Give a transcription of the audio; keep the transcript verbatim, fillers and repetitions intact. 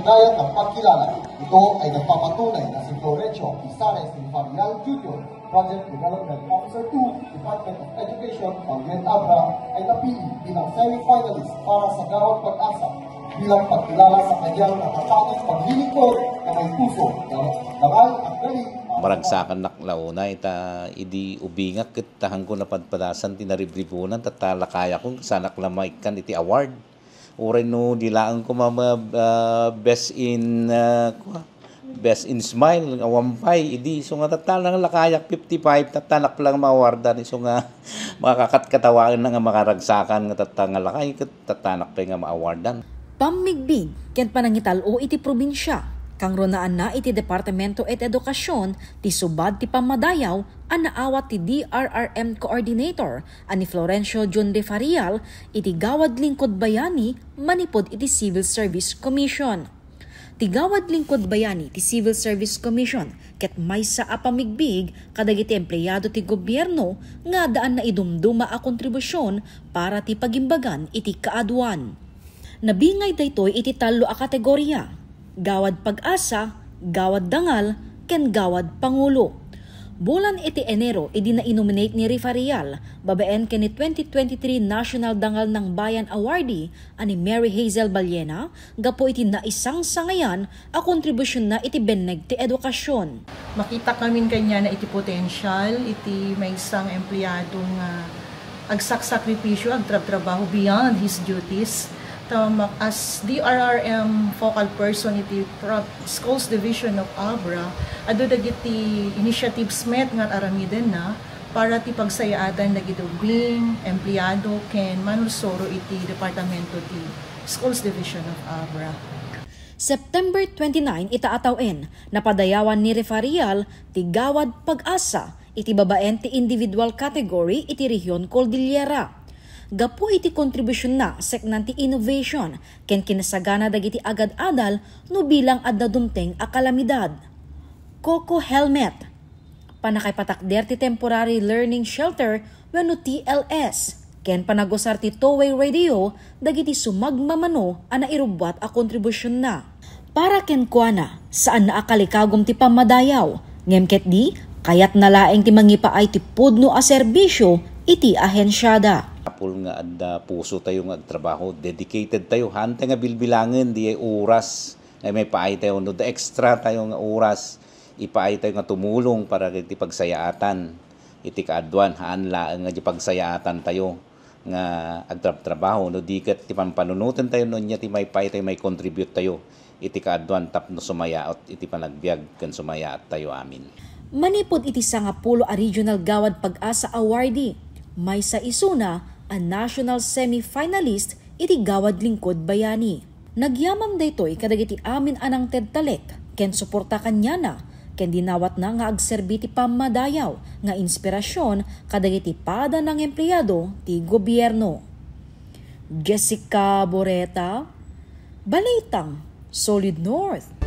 Kaya ng pagkilala, ito ay nagpapatunay na si Florencio Pisares Villarreal Junior, Project Development Officer two, Department of Education, Pangasinan, Abra, ay napili bilang semifinalist para sa Gawad Pag-asa bilang pagkilala sa kanyang natatanging paglilingkod na may puso, dangal at galing. Maragsakan nak launay ta idi ubingak ket tahanko napadpadasan ti naribribunan, tatalakayakon, sanak la maikkan iti award. Uray no di laeng ko ma-, ma-, ah, best in, ah, kua, best in smile, awan pay, idi isu nga tattanak lakayak fifty-five, tattanak lang maawardan, isu nga makakatkatawaen na nga makaragsakan nga tatta nga lakay, ket tattanak pay nga maawardan. Pammigbig ken panangital-o iti probinsia, kangrunaanna iti Departamento iti Edukasion ti subad ti pammadayaw a naawat ti D R R M Coordinator a ni Florencio John Refarial iti Gawad Lingkod Bayani manipud iti Civil Service Commission. Ti Gawad Lingkod Bayani ti Civil Service Commission ket maysa a pammigbig kadagiti empleado ti gobierno nga addaan naidumduma a kontribusion para ti pagimbagan iti kaaduan. Nabingay daytoy iti tallo a kategoria: Gawad Pag-asa, Gawad Dangal, ken Gawad Pangulo. Bulan iti Enero, idi na-nominate ni Refarial babaen ken ni twenty twenty-three National Dangal ng Bayan Awardee a ni Mary Hazel Ballena gapu iti naisangsangayan a kontribusionna iti benneg ti edukasion. Makita kami kaniana iti potensial iti maysa nga empleado nga agsaksakripisio, agtrabtrabaho beyond his duties. Ta ma-, as D R R M focal person iti pro-, Schools Division of Abra, adu dagiti initiatives met nga aramidenna para ti pagsayaatan dagiti ubing, empleado, ken manursuro iti departamento ti Schools Division of Abra. September twenty-nine ita a tawen, napadayawan ni Refarial ti Gawad Pag-asa iti babaen ti individual category iti Rehion Cordillera. Gapu iti kontribusionna, seknan ti innovation ken kinasagana dagiti agad-adal no bilang adda dumteng a kalamidad. Coco Helmet, panakaipatakder ti temporary learning shelter wenno T L S, ken panagusar ti two-way radio dagiti sumagmamano a nairubbuat a kontribusionna. Para kenkuana, saanna a kalikagum ti pammadayaw, ngem ketdi, kayatna laeng ti mangipaay ti pudno a serbisio iti ahensiada. Apul nga adda puso tayo nga agtrabaho, dedicated tayo, haan tayo nga bilbilangen, di ay oras nga maipaay tayo, no, da extra tayo nga oras, ipaay tayo nga tumulong para iti pagsayaatan iti kaaduan, haan laeng nga di pagsayaatan tayo nga agtrabtrabaho, no di ket ti pampanunoten tayo no ania ti maipaay tayo, maikontribute tayo iti kaaduan tapno sumayaat iti panagbiag ken sumayaat tayo amin. Manipud iti sangapulo a Regional Gawad Pag-asa Awardee, maysa isuna a national semifinalist iti Gawad Lingkod Bayani. Nagyaman daytoy kadagiti amin a nangted talek ken suporta kaniana, ken dinawatna nga agserbi ti pammadayaw nga inspirasion kadagiti pada nangempleado ti gobierno. Jessica Boreta, Balitang Solid North.